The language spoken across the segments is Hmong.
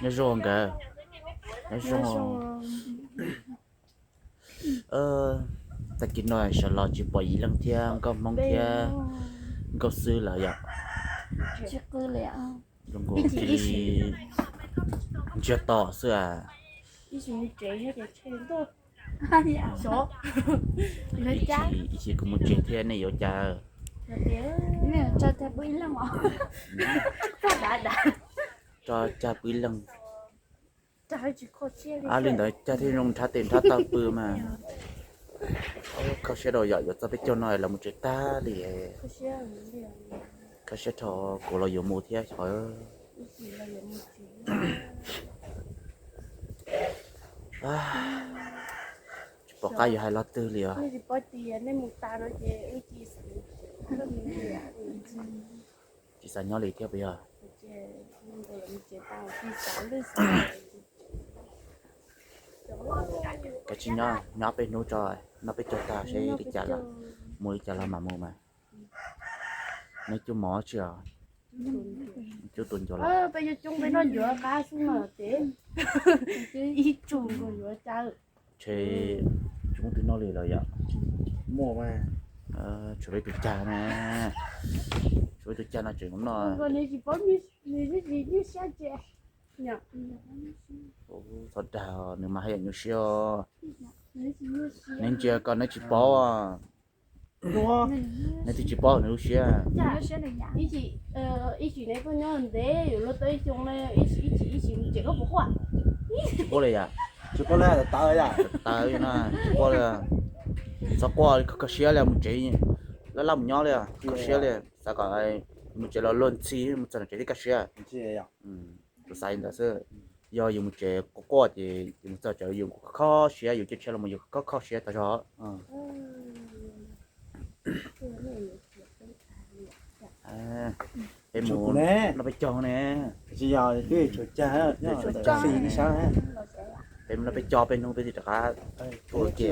Nyob zoo nkawd. Nyob zoo. Tag kis no sawv los tsis pom Yim Leej thiab Nkauj Hmoob thiab Nkauj Xwb lawm yom. Zoo nkaus li ntsiag to xwb as. Ib chim kuv mus tsev thiab nej yuav cas? Tso cag pw ib leeg. Li ntawd cag thiaj zoo nrhav tes nrhav taw pw mas. Kho siab rau yom, yuav txog peb caug no lawv mus tsev tag li. Kho siab rau kuv los yuav mus thiab xyov. Tsis pom qab yuav hais lo twg li os. Tsis xav nyob li thiab puas yog? Kav tsij nyob, nyob peb hnub tso, noj peb caug tag seb li cas los, mus li cas los mam mus mas. Neb cub mov tsi os? Cub tus ncuav los. Ntshe tsis muaj twg noj li lawm yom. Muaj mas. Tshuav peb tus cag na. Tshuav peb tus cag no tseem noj. Txhob dag, nws mas haj yam nyuaj siab. Neb ntsia koj neb tsis paub. Neb twb tsis paub nws lub siab. Tsis paub li yom. Tsis paub li, txhob quaj li, kho siab li mus tsev, laj laj mus nyob li, kho siab li, xav kom mus tsev los luag ntxhi mus txog tsev thiaj kaj siab. Kuv xav li ntawd xwb. Yog yus mus tsev quaj quaj ces yus mus txog tsev yus kho siab, yus caij tsheb los yus kho kho siab tas zog. Peb mus noj peb caug ne. Peb mus noj peb caug peb hnub peb thiaj rov qab tuaj ke.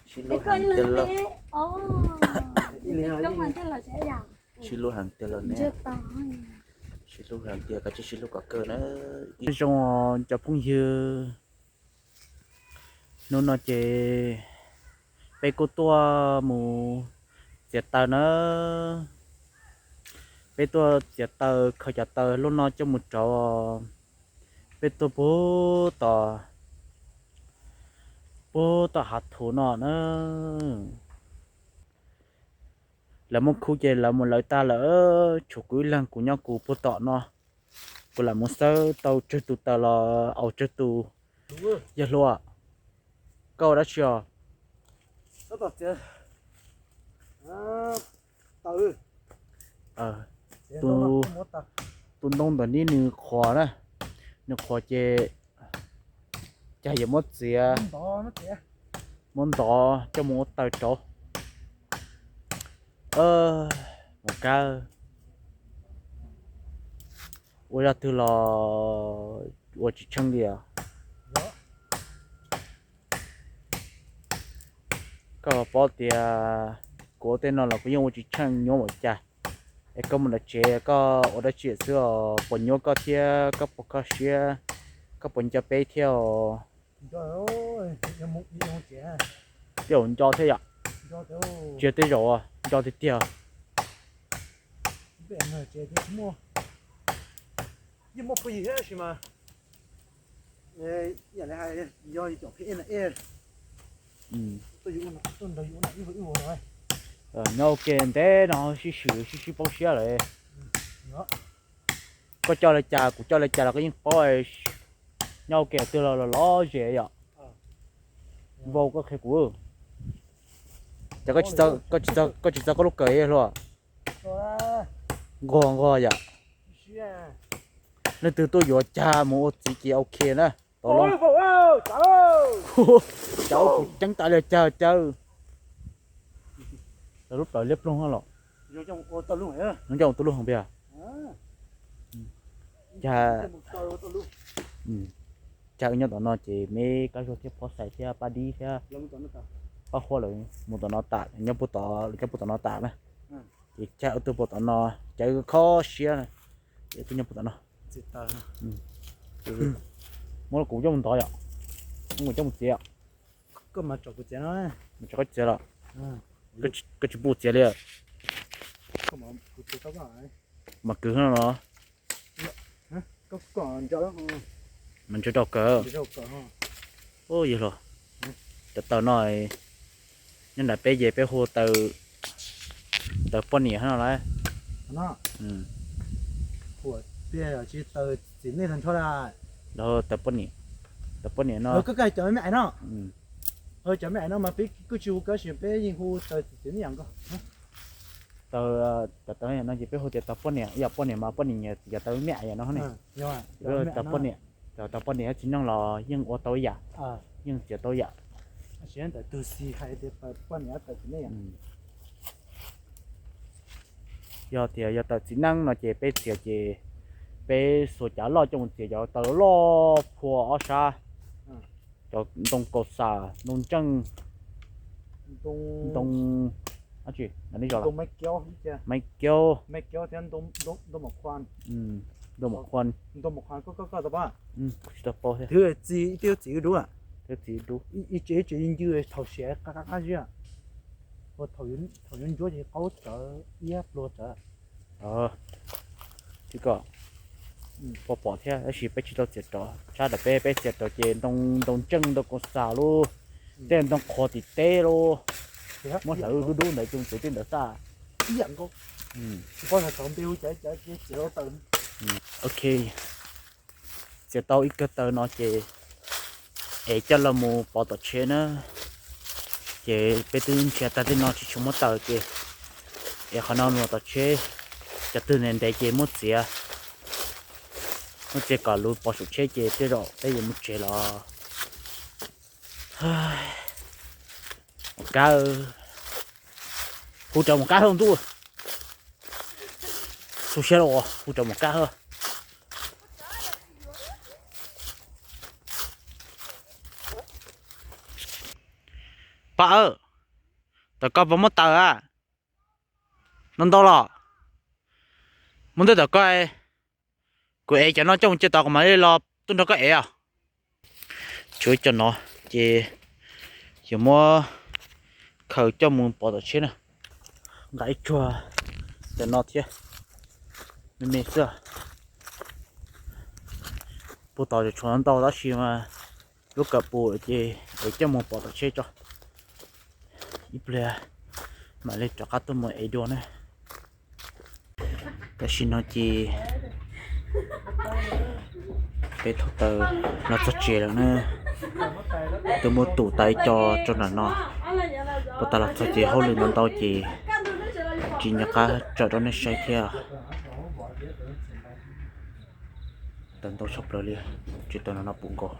Sib hlub heev tiag los, sib hlub heev tiag los ne. Sib hlub heev tiag, kav tsij sib hlub kom kawg na. Nyob zoo cov phooj ywg. Hnub no ces peb kuj tuaj mus txiav taws na. Peb tuaj txiav taws khaws cov taws lub no coj mus rauv. Peb tuaj puag tom, puag tom hav thuv no na. Lawv muaj khub ces lawv mus lawv tag lawm, tshuav kuv ib leeg kuv nyob kuv puag tom no. Kuv lam mus xawb tau tsawg tus taws los aus tsawg tus. Yawg hluas, koj ua dab tsi os? Tus ntoo ntawm ni nws qhuav na, nws qhuav ces cas yuav muab txiav, muab ntov coj mus ua taws rauv. Mus kab ua zaj twg los ua tsis tsheej li os. Koj paub tias kuv ua tej no los kuv yeej ua tsis tsheej nyuab npaum cas. Es koj mus nram tsev koj ua dab tsi xwb os, puas nyuab koj thiab koj puas kho siab, koj puas nco peb thiab os? Tej zaum nco thiab yom. Tsis yog tej zaum, nco tiag tiag. Nyob ua ke ntev no sib swm sib sib poob siab lawm. Koj coj li cas kuv coj li cas los koj yeej paub. Nyob ua ke twg los los zem yom. Vauv, koj qhia kuv, ces koj tsis txo koj lub kawm hluas. Nquag nquag yom. Leej twg tuaj yuav cag mus ua txiv ces ok na. Cag ua kuv ceeb tas li cag cawg. Lub plawv liab ploog los. Nws coj tus lub heev tiag. Cas, cas wb nyob tom no ces me Kab Zuag thiab Phob Xais thiab Paj Dib thiab Paj Ob huab lawm mus tom no tas, nyob puag tom, nyob puag tom no tas na. Ces cab ob tug puag tom no, cawv khob siab na, ces twb nyob puag tom no. Muab kuv coj mus ntov yom, muab kuv coj mus txiav. Koj mas tso kuv txiav no. Mas tso koj txiav los? Koj tsis pub txiav li. Mas kwv no los? Mas ntsia rau kawg. Ub, yog los. Cov taws no nyob nram peb ces peb hu taws poj niam no lauj. Taws poj niam, taws poj niam no. Cov me ais no, cov me ais no mas peb kuj tsis hu kab si, peb yeej hu taws txiv txiv me ais nkaus. Taws, cov taws no ces peb hu tias taws poj niam, yog poj niam mas poj niam nyiam txiav taws me ais no ne. Taws poj niam, taws poj niam thiab txiv neej los yeej ua tau ib yam, yeej txiav tau ib yam. Yog tias yog taws txiv neej no ces peb txiav ces peb xuas cav loj coj mus txiav cov taws loj phua ob sab, cov ntoo kaus xam, ntoo ntseej, ntoo, ntoo maiv kiaub, ntoo mom qhua, tsis tau paub thiab. Txiv dub, ib tsev ib tsev ncw thaum siav qab qab qab zib, thaum yuav ntsuab ces qaub tsawv iab pluag tsawv. Tsis kom pom pom thiab, tab sis peb tsis tau txiav rov, sab ntawm peb, peb txiav rov ces ntoo, ntoo ntseej, ntoo kaus xam lub, tej ntoo qhuav tim teb lub, muab hlawv dub dub ntawd coj mus txiav tej ntawd xwb. Ok, txiav tau ib kawm taws no ces es coj los mus pov tom tsheb na. Ces peb twb nrhiav tag tej no tsis tshua muab taws ces es qhov no mus tom tsheb, cov twg ntev ntev ces muab txiav, muab txiav kom luv pov saum tsheb ces tej zaum peb yuav mus tsev los. Mus kab, hu rau mus kab hauv ntuj, xub siab los hu rau mus kab hauv. Pab, tom koj puas muab taws a? No ntau los? Muab ntau tom koj, kuv ev cov no coj mus cia tod kuv mam li los tuaj nrog koj ev os. Tshuav ib co no ces yuav muab khaws coj mus pov tom tsheb na. Nqa ib tsuag cov no thiab, me me xwb. Puag tod tshuav ntau tab sis mas lub kawm pus ces ev coj mus pov tom tsheb tso. Ib pliag mam li rov qab tuaj mus ev dua na. Tam sim no ces peb thauj taws los txog tsev lawm na. Twb muab tum tas ib co rau nram no. Puag ta los txog ces hauj lwm ntau ntau ces tsis nco qab tso rau nej saib thiab. Taws ntau tshaj plaws li, tsis taws no no puv nkaus.